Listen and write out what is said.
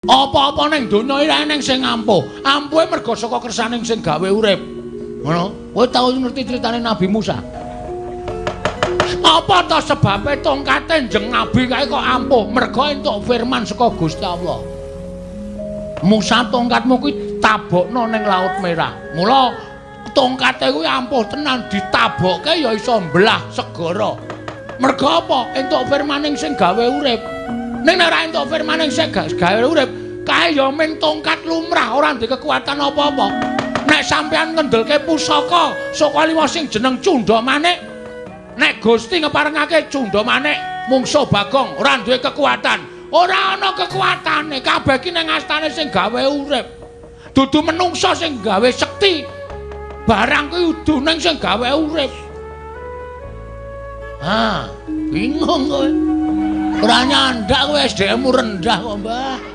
Apa-apa ning donya iki eneng sing ampuh. Ampuhe mergo saka kersaning sing gawe urip. Ngono. Kowe tau ngerti critane Nabi Musa? Apa ta sebabe tongkate Kanjeng Nabi kae kok ampuh? Mergo entuk firman saka Gusti Allah. Musa, tongkatmu kuwi tabokno ning Laut Merah. Mula tongkate kuwi ampuh tenan, ditabokke ya iso mbelah segara. Mergo apa? Entuk firmaning sing gawe urip. Ning nek ora entuk firmaning sing gawe urip, kae ya ming tongkat lumrah, ora ndek kekuatan apa-apa. Nek sampean ngendelke pusaka Sukaliwa sing jeneng Cunda Manik, nek Gusti ngeparengake Cunda Manik mungsuh Bagong ora duwe kekuatan. Ora ana kekuatane, kabeh ki ning astane sing gawe urip. Dudu menungsa sing gawe sekti. Barang kuwi udu ning sing gawe urip. Ah, bingung kowe. Ora nyandak kowe, SDM-mu rendah kok, Mbah.